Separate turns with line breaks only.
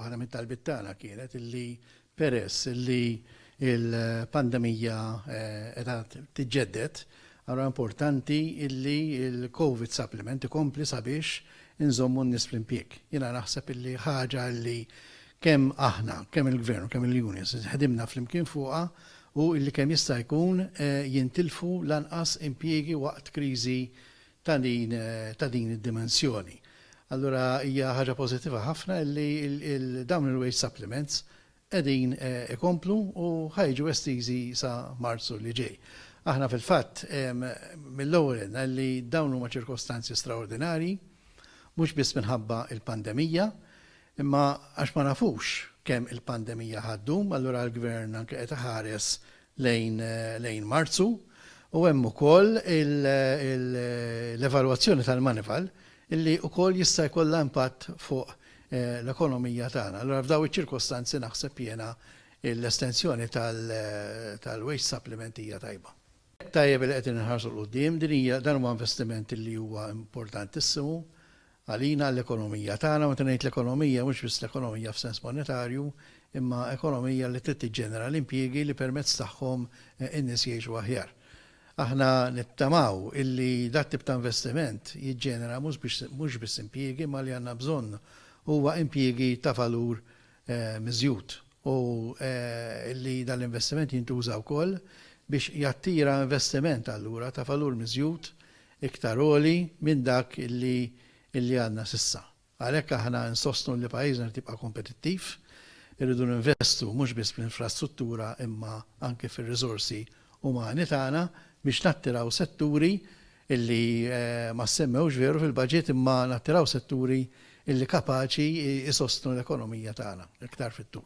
Waħda mit-talbiet tagħna kienet illi peress illi l-pandemija qiegħda tiġġedded, allura importanti illi l-Covid supplement ikompli sabiex inżommu n-nies fl-impjieg. Jiena naħseb illi ħaġa illi kemm aħna, kemm il-Gvern u kemm il-unions ħdimna flimkien fuqha hu illi kemm jista' jkun jintilfu l-anqas impjiegi waqt kriżi ta' din ta' din id-dimensjoni. Allura hija ħaġa pożittiva ħafna illi dawn il-wage supplements qegħdin ikomplu u ħa jiġu estiżi sa Marzu li ġej. Aħna fil-fatt mill-ewwel għedna li dawn huma ċirkostanzi straordinarji, mhux biss minħabba l-pandemija, imma għax ma nafux kemm il-pandemija ħa ddum, allura l-Gvern anke qed iħares lejn lejn Marzu u hemm ukoll l-evalwazzjoni tal-Manival illi wkoll jista' jkollha impatt fuq l-ekonomija tagħna. Allura f'dawn iċ-ċirkostanzi naħseb jiena l-estensjoni tal-wage supplement hija tajba. Tajjeb li qegħdin inħarsu 'l quddiem, din hija dan huwa investiment illi huwa importantissimu għalina, għall-ekonomija tagħna, meta ngħid l-ekonomija mhux biss l-ekonomija f'sens monetarju, imma ekonomija li trid tiġġenera l-impjiegi li permezz tagħhom in-nies jgħixu aħjar. Aħna nittamaw illi dat-tip ta' investiment jiġġenera mhux biss impjiegi imma li għandna bżonn huwa impjiegi ta' valur miżjud u illi dan l-investiment jintuża wkoll biex jattira investiment allura ta' valur miżjud iktar għoli minn dak li li għandna s'issa. Għalhekk aħna nsostnu li pajjiżna jrid jibqa' kompetittiv, irridu ninvestu mhux biss fl-infrastruttura imma anke fir-riżorsi umani tagħna biex nattiraw setturi li ma ssemmewx veru fil-baġit imma nattiraw setturi li kapaċi jsostnu l-ekonomija tagħna iktar fit-tul.